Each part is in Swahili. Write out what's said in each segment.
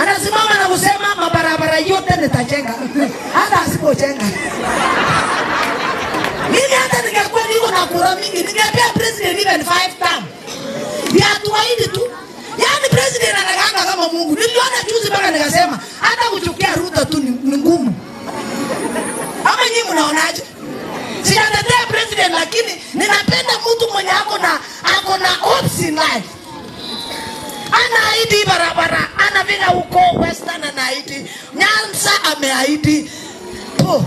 Anasimama na kusema mabarabara yote nitajenga. Hata asipojenga. Mimi hata ningekuwa niko na kura mingi, ningepea president even 5 term. Ya tuahidi tu. Yaani president anakaanga kama Mungu. Niliona juzi mpaka nikasema hata kuchukia Ruto tu ni ngumu. Ama nyinyi mnaonaje? Sijatetea president, lakini ninapenda mtu mwenye ako na hopes in life. Anaahidi barabara, anafika huko Western anaahidi, Nyanza ameahidi. Po.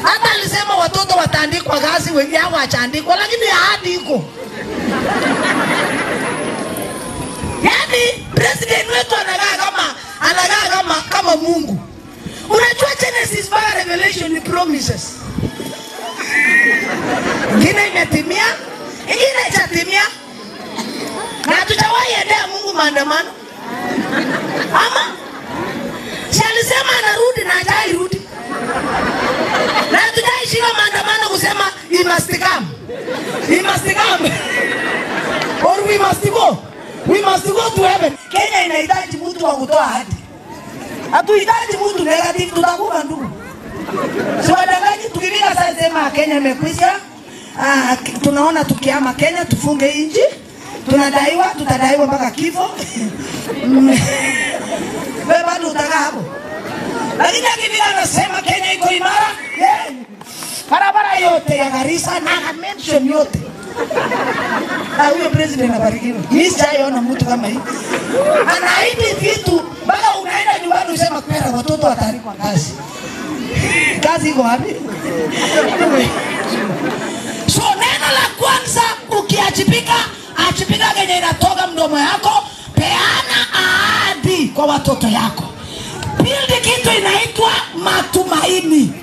Hata alisema watoto wataandikwa kazi, wengi hawajaandikwa, lakini ahadi iko. Yaani president wetu anakaa kama Mungu. Unajua Genesis mpaka Revelation ni promises. Ingine imetimia, ingine haijatimia. Na hatujawahi endea Mungu maandamano. Ama si alisema anarudi na hajairudi. Na hatujaishika maandamano kusema he must come. He must come. Or we must go. We must go to heaven. Kenya inahitaji mtu wa kutoa ahadi. Hatuhitaji mtu negative, tutakufa ndugu. Siwadanganyi, tukifika sasa sema Kenya imekwisha. Tunaona tukiama Kenya tufunge nchi. Tunadaiwa, tutadaiwa mpaka kifo. Wewe bado utakaa hapo. Lakini akifika anasema Kenya iko imara. Yeah. Barabara yote ya Garissa na mention yote. Huyo president abarikiwe. Mimi sijaiona mtu kama hii. Anaahidi vitu mpaka unaenda nyumbani usema kwera watoto wataandikwa kazi. Kazi iko wapi? So neno la kwanza ukiachipika, achipika kenye inatoka mdomo yako, peana ahadi kwa watoto yako. Build kitu inaitwa matumaini.